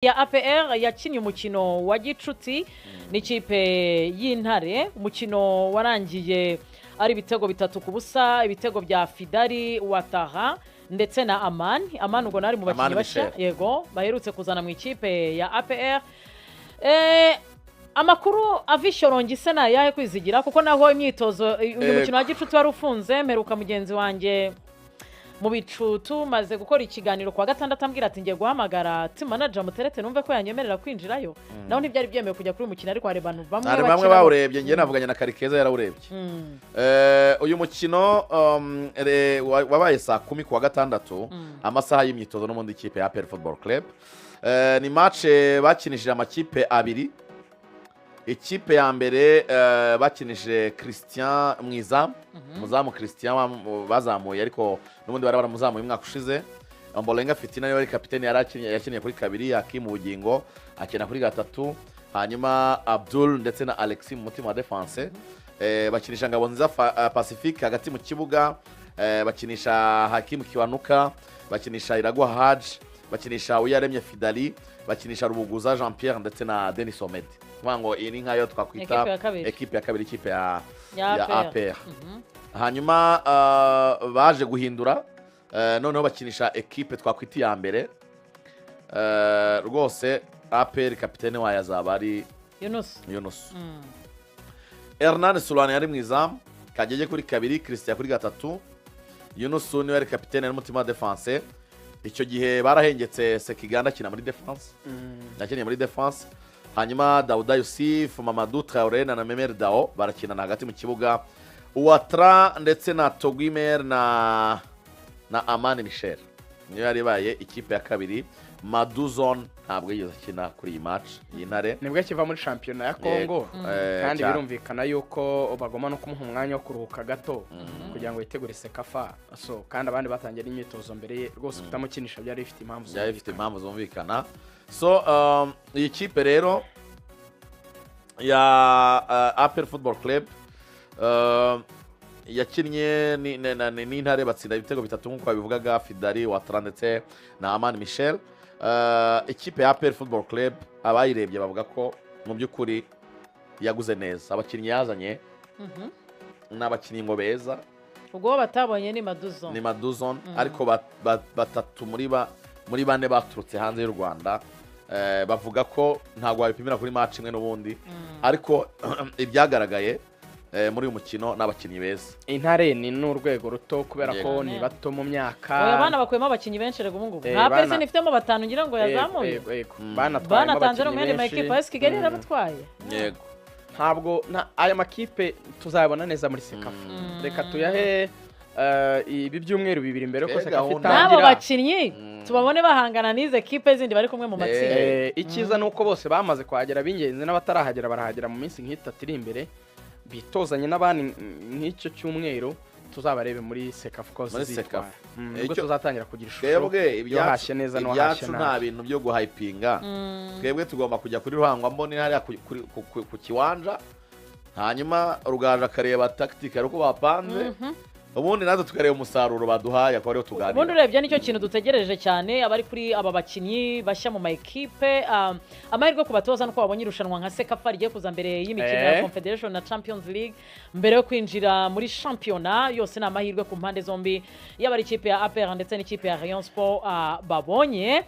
Ya APR yakinnye umukino wa gicuti n'ikipe y'Intare. Umukino warangiye ari ibitego 3-0, ibitego bya Fidari Wataha ndetse na Amani. Amani ubwo nari mu bakinnyi Amani bashya. Michel. Yego, baherutse kuzana mu ikipe ya APR. Amakuru ava i Shyorongi se ni ayahe, Kwizigira? Kuko naho imyitozo, uyu mukino wa gicuti wari ufunze. Mperuka mugenzi wanjye mu bicu tumaze gukora ikiganiro kuwa gatandatu ambwira ati: "Ngiye guhamagara team manager muterete numve ko yanyemerera kwinjirayo." Naho ntibyari byemewe kujya kuri uyu mukino, ariko hari abantu bamwe Hari bamwe bakina. bawurebye. Njye navuganye na Karikeza, yarawurebye. Uyu mukino wabaye saa 10 kuwa gatandatu, amasaha y'imyitozo n'ubundi ikipe ya APR Football Club. Ni match bakinishije amakipe abiri. Ikipe ya mbere bakinishije Christian mwizamu, umuzamu Christian bazamuye, ariko n'ubundi bari baramuzamuye umwaka ushize. Ombolenga Fitina niwe wari kapiteni, yari akiniye, yakiniye kuri kabiri. Hakimu Bugingo akina kuri gatatu, hanyuma Abdul ndetse na Alexis mu mutima wa defense. Bakinisha Ngabonziza Pacifique hagati mu kibuga, bakinisha Hakimu Kiwanuka, bakinisha Iraguha Haji, bakinisha Uyaremye Fidali, bakinisha Rubuguza Jean Pierre ndetse na Denis Omedi. Kuvuga ngo iyi ni nkayo twakwita Ekipe ya kabiri. Ekipe ya kabiri, ikipe ya Ya ya APR. APR. Hanyuma baje guhindura, noneho bakinisha ekipe twakwita iya mbere. Rwose APR kapitene wayo azaba ari Yunus. Yunus. Hernan Sulani yari mu izamu, Kagege kuri kabiri, Christian kuri gatatu, Yunus niwe yari kapitene n'umutima wa defense. Icyo gihe barahengetse, Sekiganda akina muri defense, yakiniye muri defense. Hanyuma Dauda Yusuf, Mamadou Traore na Memel Dao barakinana hagati mu kibuga, Uwatra ndetse na Togwimer na Amani Michel. Niyo yari ibaye ikipe ya kabiri. Maduzone ntabwo yigeze akina kuri iyi match y'Intare. Nibwo akiva muri shampiyona ya Kongo. Kandi Cyane. birumvikana yuko bagomba no kumuha umwanya wo kuruhuka gato kugira ngo yitegure CECAFA. So kandi abandi batangiye n'imyitozo mbere ye. Rwose kutamukinisha byari bifite impamvu Byari bifite zumvikana. impamvu zumvikana. So iyi kipe rero ya APR Football Club yakinnye n'Intare, batsinda ibitego bitatu nk'uko babivugaga, Fidari Watara ndetse na Amani Michel. Ikipe ya APR Football Club, abayirebye bavuga ko mu by'ukuri yaguze neza. Abakinnyi yazanye ni abakinnyi ngo beza. Ubwo bo batabonye ni Maduzo. Ni Maduzone, ariko batatu muri bane baturutse hanze y'u Rwanda. Bavuga ko ntabwo wabipimira kuri match imwe n'ubundi, ariko ibyagaragaye muri uyu mukino ni abakinnyi beza. Intare ni n'urwego ruto kubera ko ni bato mu myaka. Oya, bana bakuyemo abakinnyi benshi rega ubu ngubu. Nka APR ifitemo batanu ngira ngo yazamuye. Yego, banatwayemo Banatanze no mu abakinnyi yandi benshi. makipe, AS Kigali yarabatwaye. Ntabwo aya makipe tuzayabona neza muri CECAFA. Reka tuyahe ibi byumweru 2 mbere ko CECAFA N'abo itangira. bakinnyi tubabone bahangana n'izi ekipe zindi bari kumwe mu matsinda. Icyiza ni uko bose bamaze kuhagera b'ingenzi, n'abatarahagera barahagera mu minsi nk'itatu iri imbere, bitozanye n'abandi nk'icyo cyumweru, tuzabarebe muri CECAFA uko Muri zizitwara. CECAFA. Nibwo tuzatangira kugira ishusho Twebwe y'uwahashye neza n'uwahashye ibyacu nta nabi. bintu byo guhayipinga. Twebwe tugomba kujya kuri Ruhangwamboni hariya ku kiwanja, hanyuma Rugaju akareba tactique uko bapanze, ubundi natwe tukareba umusaruro baduhaye, akaba ariwo Ubundi tuganira. urebye nicyo kintu dutegereje cyane, abari kuri aba bakinnyi bashya mu ma ekipe. Amahirwe ku batoza nuko babonye irushanwa nka CECAFA rigiye kuza mbere y'imikino ya Confederation na Champions League, mbere yo kwinjira muri shampiyona. Yose ni amahirwe ku mpande zombi, yaba ari ikipe ya APR ndetse n'ikipe ya Rayon Sport babonye.